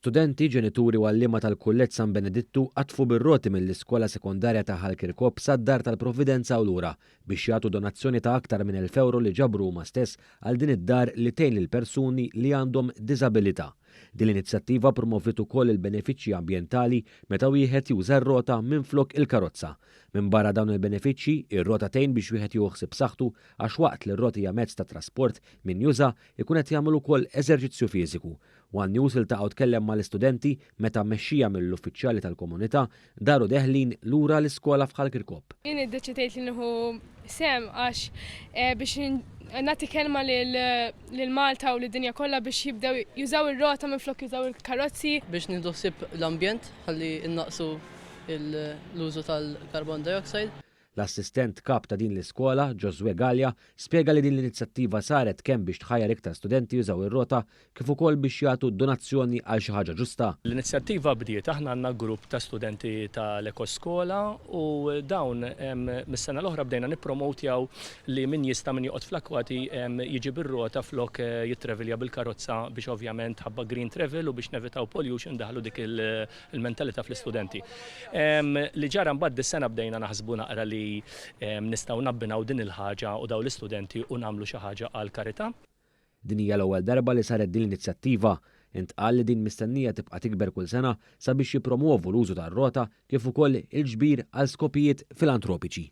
Studenti, ġenituri u għalliema tal-Kulleġġ San Benedittu qatfu bir-roti mill-iskola sekondarja ta' Ħal Kirkop sad-Dar tal-Providenza u lura biex jagħtu donazzjoni ta' aktar minn 1,000 ewro li ġabru huma stess għal din id-dar li tgħin lil persuni li għandhom diżabilità. Din l-inizjattiva ppromoviet ukoll il-benefiċċji ambjentali meta wieħed juża r-rota minflok il-karozza. Minbarra dawn il-benefiċċji, ir-rota tgħin biex wieħed jieħu ħsieb saħħtu għax waqt li r-rota hija mezz ta' trasport min juża jkun qed jagħmel ukoll eżerċizzju fiżiku. One News iltaqa' u tkellem mal-istudenti meta mmexxija mill-uffiċjali tal-komunità daru deħlin lura l-iskola f'Ħal Kirkop. Jien iddeċidejt li nieħu sehem għax biex nagħti kelma lil Malta u lid-dinja kollha biex jibdew jużaw ir-rota minflok jużaw il-karozzi. Biex nieħdu ħsieb l-ambjent ħalli nnaqqsu l-użu tal-carbon dioxide. L-Assistent Kap ta' din l-iskola, Giosuè Galea, spjega li din l-inizjattiva saret kemm biex tħajjar iktar studenti jużaw ir-rota kif ukoll biex jagħtu donazzjoni għal xi ħaġa ġusta. L-inizjattiva bdiet, aħna għandna grupp ta' studenti tal-Ekoskola u dawn mis-sena l-oħra bdejna nippromotjaw li min jista' min joqgħod fl-akkwati jiġi bir-rota flok jittravilja bil-karozza biex ovvjament ħabba green travel u biex nevitaw pollution daħlu dik il-mentalità fl-istudenti. Li ġara mbagħad dis-sena bdejna naħsbu naqra li nistgħu nabbinaw din il-ħaġa u dawn l-istudenti u nagħmlu xi ħaġa għall-karità. Din hija l-ewwel darba li saret din l-inizjattiva. Intqal li din mistennija tibqa' tikber kull sena sabiex jippromwovu l-użu tar-rota kif ukoll il-ġbir għal skopijiet filantropiċi.